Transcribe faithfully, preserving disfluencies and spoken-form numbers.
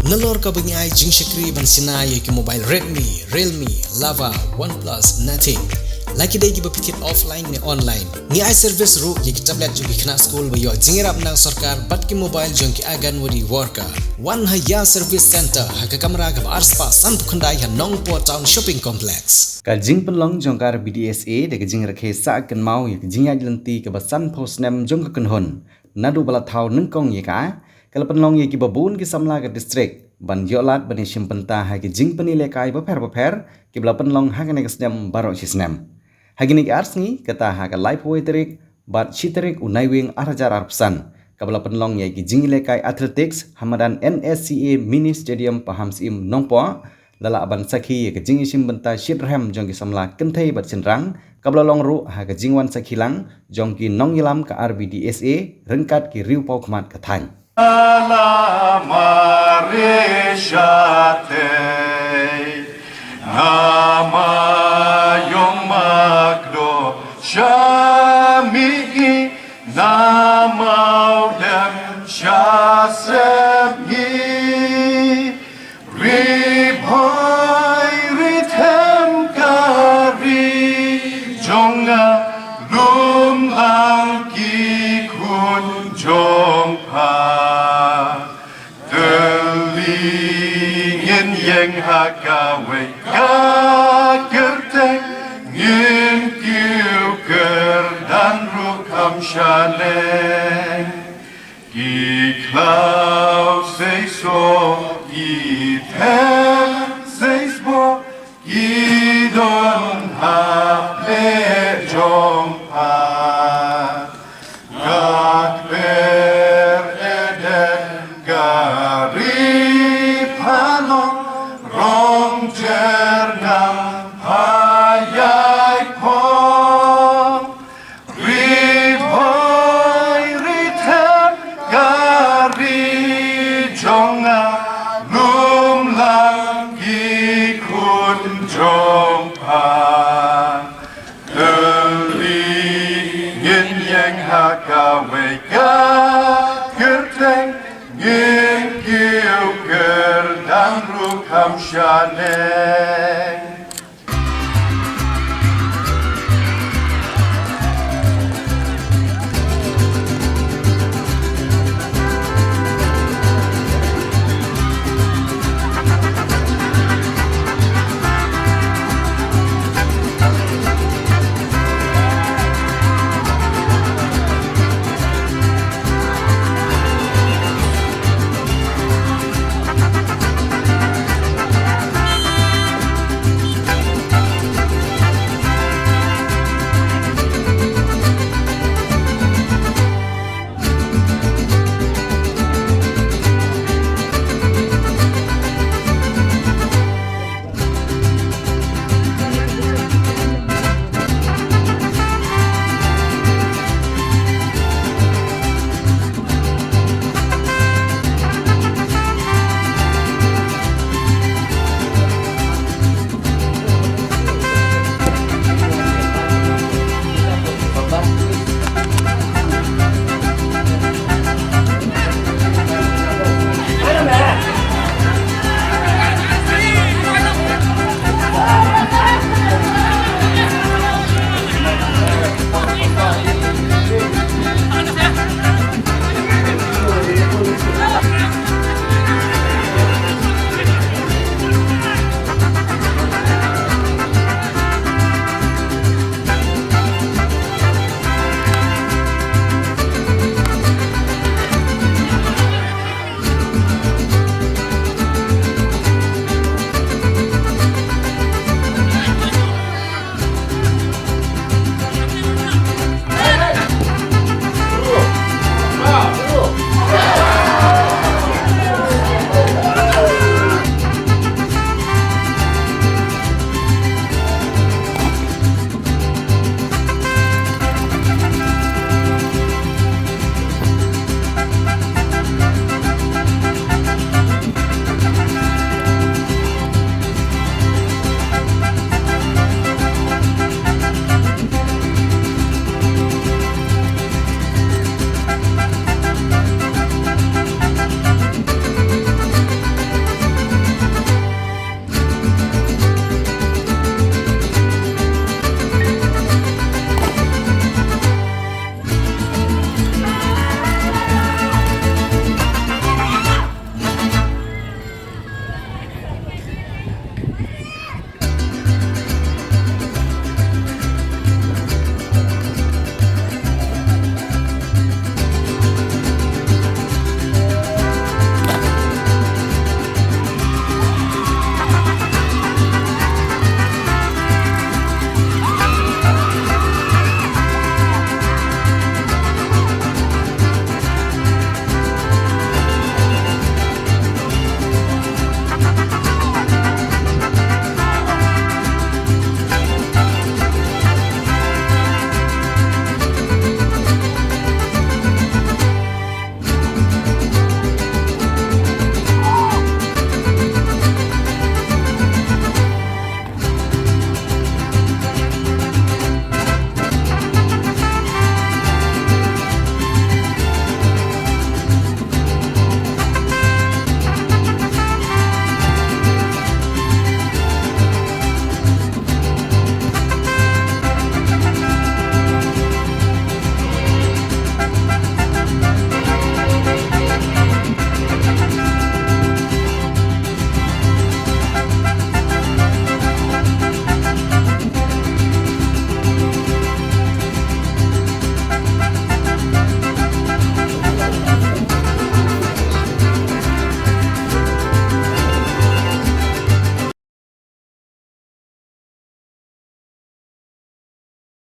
Nalor kaba ngi ai jingshakri ban shna ïa ki mobile Redmi, Realme, Lava, OnePlus, Nothing. La ki dei kiba phi thied offline ne online. Ngi ai service ruh ïa ki tablet jong ki khynnah skul ba ïoh jingïarap na sorkar bad ki mobile jong ki Anganwadi worker. Wan ha Ïa Service Center ha ka kamra kaba ar spah sanphew khyndai ha Nongpoh Town Shopping Complex. Ka jingpynlong jong ka R B D S A da ka jingrakhe sah kynmaw ïa ka jingïaid lynti kaba sanphew snem jong ka kynhun. Naduh ba la thaw nyngkong ïa ka, ka la pynlong ïa kiba bun ki samla ka district ban ïoh lad ban ïashim bynta ha ki jingpynïalehkai bapher bapher kiba la pynlong ha kane ka snem baroh shi snem. Ha kine ki ar sngi, kata ha ka laiphew wei tarik bad shi tarik u Naiwieng ar hajar arphew san, kaba la pynlong ïa ki jingïalehkai athletics ha madan N S C A Mini Stadium Pahamsyiem Nongpoh, la lah ban sakhi ïa ka jingïashim bynta shitrhem jong ki samla kynthei bad shynrang, kaba la long ruh ha ka jingwan sakhi lang jong ki nongïalam ka R B D S A ryngkat ki riewpawkhmat ka thaiñ. Namar shatei, nama yong makdo shami, nama dem shasemi. Ri bhoi ri them ka ri jong nga, lum lang ki khun jong pha. Tylli ngin ïeng ha kawei ka kyrteng, ngin kiew kyrdan ruh kham shaneng. Ki khlaw sei soh, ki them sei sboh, ki don ha ple jong pha. Ka kper Eden ka ri pha long, rong jer ngam pha ïai phong. Ri bhoi ri them ka ri jong nga, lum lang ki khun jong pha. Tylli ngin ïeng ha kawei ka kyrteng, ngin kiew kyrdan ruh kham shaneng.